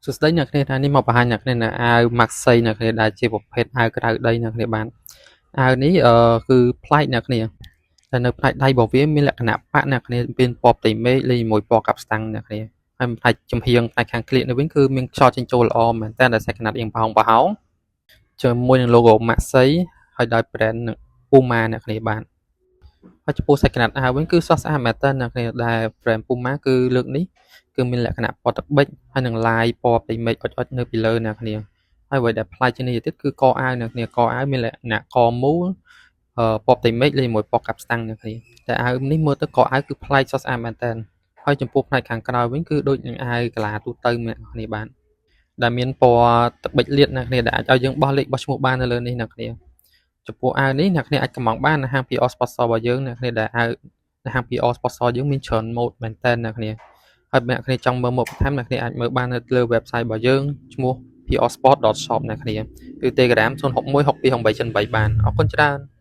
សួស្តីអ្នកគ្នាថ្ងៃនេះមកបង្ហាញអ្នកគ្នានៅអាវ Maxi អ្នកគ្នាដែលជាប្រភេទអាវក្រៅដីអ្នកគ្នាបានអាវនេះគឺប្លែកអ្នកគ្នាតែនៅផ្នែកដៃរបស់វាមានលក្ខណៈប៉ាក់អ្នកគ្នាមានពណ៌ផ្ទៃមេឃលាយជាមួយពណ៌កាប់ស្តាំងអ្នកគ្នាហើយផ្នែកចំហៀងផ្នែកខាងក្លៀកនេះវិញគឺមានខ្យល់ចេញចូលល្អមែនតើដែលសាច់កណាត់រៀងប្រហោងប្រហោងជាមួយនឹង logo Maxi ហើយដោយ brand Puma អ្នកគ្នាបានហើយចំពោះសាច់កណាត់អាវវិញគឺស្រស់ស្អាតមែនតើអ្នកគ្នាដែល brand Puma គឺលើកនេះគឺមានលក្ខណៈពណ៌ទឹកប៊ិចហើយនឹងឡាយពណ៌ផ្ទៃមេឃអុចៗនៅពីលើអ្នកគ្នាហើយអ្វីដែលប្លែកជាងនេះទៀតគឺកអាវអ្នកគ្នាកអាវមានលក្ខណៈកមូលពណ៌ផ្ទៃមេឃលាយជាមួយពណ៌កាប់ស្តាំងអ្នកគ្នាតែអាវនេះមើលទៅកអាវគឺប្លែកស្រស់ស្អាតមែនតើហើយចំពោះផ្នែកខាងក្រោយវិញគឺដូចនឹងអាវកាឡាទូទៅអ្នកគ្នាបានដែលមានពណ៌ទឹកប៊ិចលាតអ្នកគ្នាដែលអាចឲ្យយើងបោះលេខបោះឈ្មោះបាននៅលើនេះអ្នកគ្នាចំពោះអាវនេះអ្នកគ្នាអាចកម្ម៉ង់បាននៅហាង PR Sponsor របស់យើងអ្នកគ្នាដែលអាវនៅហាង PR Sponsor យើងមានច្រើនម៉ូដមែនតើអ្នកគ្នាហើយអ្នកគ្នាចង់មើលម៉ូដបន្ថែមអ្នកគ្នាអាចមើលបាននៅលើ website របស់យើងឈ្មោះ prsport.shop អ្នកគ្នាឬ Telegram 061 62 8 78បានអរគុណច្រើន។